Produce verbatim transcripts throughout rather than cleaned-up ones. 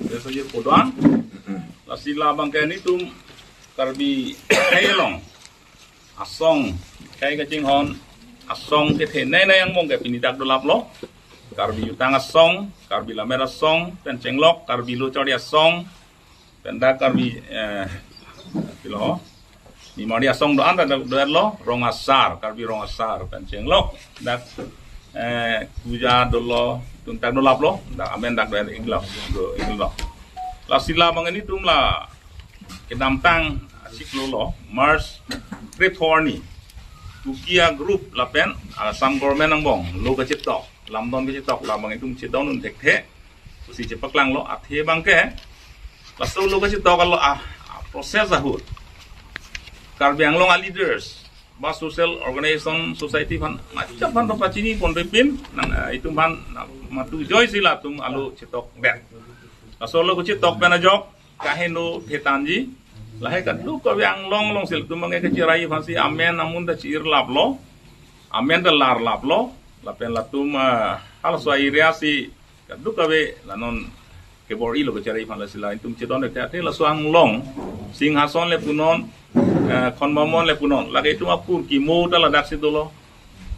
Desa je podan. Lasi labang ke nelitum Karbi akhei along asong, akhei kachinghon asong kethe nei nei angbong ke pini dak dolaplo. Karbi Jutang Asong, Karbi Lammet Asong, pen chenglok Karbi Lo Charli Asong, pen dak Karbi, eh, pilo, Nimarli Asong do-an dak do-etlo, Rong Asar, Karbi Rong Asar, pen chenglok dak, eh, Kuja dolo, itum dak dolaplo, dak amen dak do-et iklo, do iklo. Lasi labang nelitum la kedamtang achiklo lo, March krethorni, Kuki a-group lapen Assam government angbong lo kachetok, lamdon kachetok, labang itum chedondun thekthe pusi chepaklanglo. Athe abang ke laso lo kachetok alo a, a-process ahut Karbi Anglong a-leaders ba social organization, society aphan, machap aphan to pachini ponpe pin, nang, eh, itum aphan, nang, matu joisi latum alo chetok det. Laso lo kachetok pen ajok kaheno thetanji, lahai kadokave Anglong alongsi latum abang ke kacherai aphansi amen amun ta chi-irlaplo, amen ta larlaplo, lapen latum, ah, halaso area si kadokave la non kebor-ilo kacherai aphan. Lasi la itum chedon thekthe, laso Anglong, Singhason le punon, eh, Khonbamon le punon, lake itum apurkimo ta ladaksi dolo.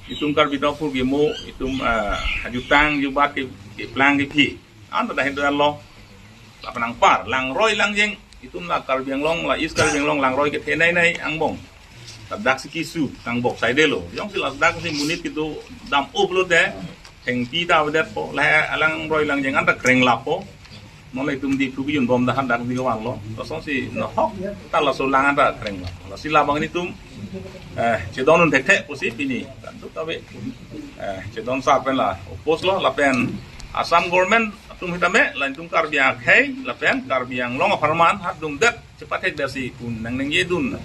Itum Karbi atum apurkimo, itum, eh, jutang jubat ke, keplang kephi, anta dak hendo lo. Lapen anpar Langroi Langjeng, itum la Karbi Anglong, la East Karbi Anglong Langroi kethe nei nei angbong, ladaksi keso tangbok saidelo. Jongsi ladak si monit kedodam up lote, thengpi ta avedetpo, la Langroi Langjeng anta krenglappo. Non la itum Diphu kejunbom dak han dak di kevanlo. Lasonsi nahok ta laso lang anta krenglappo. Lasi labang nelitum, eh, chedondun thekthe pusi pini kadokave, eh, chedon sa pen la oppose lo, lapen Assam government atum sitame, la itum Karbi akhei lapen Karbi Anglong apharman hadum det chepathek detsi pu nangningjedun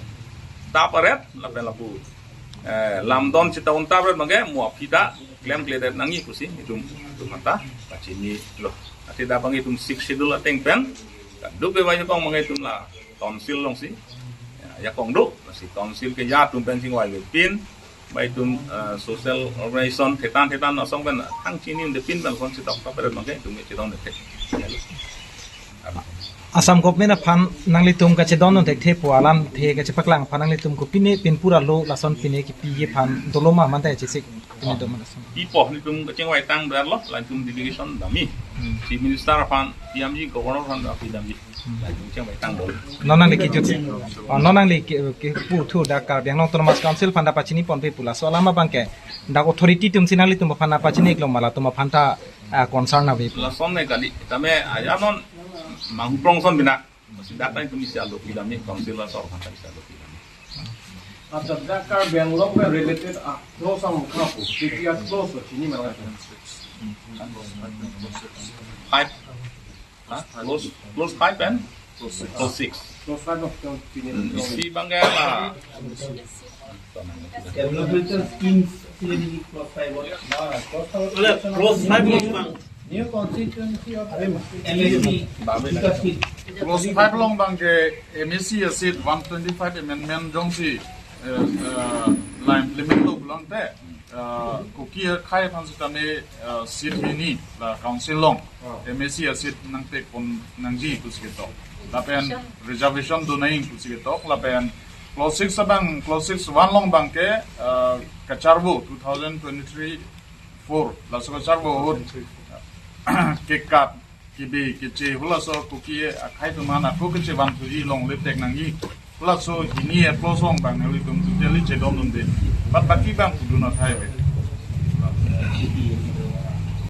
ta paret, lapen lapu, eh, lamdon chita-un ta paret abang ke mo aphi ta klemkledet nangji pusi itum, itum anta pachinilo. Athe dak abang itum Sixth Schedule ateng pen kadokave ajakong abang itum la tonsil alongsi, ya, ajakong do, lasi tonsil keja atum pen chingvaivepin, ba itum, eh, social organization thetan thetan asong pen thang chini-unde pin pen kon chetok ta paret abang ke itum chedon thekthe. Assam government aphan nanglitum kachedondun thekthe pu alamthe kachepaklang aphan nanglitum kopine pin pura lo lason pine kepiji aphan dolo ma manta chesik pine do ma lason? Pipo, nelitum kachingvai tang berlo, la itum delegation damji. Hmm. Chief Minister aphan, P M ji, Governor aphan, api damji. Hmm. La itum chingvai tang dolo. Non nangli kejut si. Oh, non nangli ke, ke, pu thu dak Karbi Anglong Autonomous Council aphan dak pachini ponpe pu laso alam abang ke dak authority atumsi nanglitum aphan dak pachini iklo ma latum aphan ta, ah, concern ave pu? Lason ne kali, tame aja non mangprong son bina. Masi dak ta itum isi alopi damji, council asor aphan ta isi alopi damji. Acha, dak Karbi Anglong pen related a-clause amukha pu, treaty a-clause chini ma? Five. Ha? Clause, clause five and clause six. Clause five of the chini. Hmm, isi abang ke la. Developmental schemes, clause five. Clause five along bang. New constituency of M A C. Clause five along bang ke M A C a-seat one twenty-five amendment jongsi, eh, eh, la implement lo pulote, eh, Kuki akhei aphan sitame, eh, seat hini la council along M A C a-seat nangtekpon nangji pusi ketok. Lapen reservation do nangji pusi ketok. Lapen clause six abang, clause six one along bang ke, eh, kacharvo two thousand twenty-three four, laso kacharvo ahut kekat, kebe, keche, halaso Kuki akhei atum aphan ako kechevanthuji longle tek nangji. Halaso hini a-clause along bang nelitum totally chedondunde. But baki bang pudun athai ave.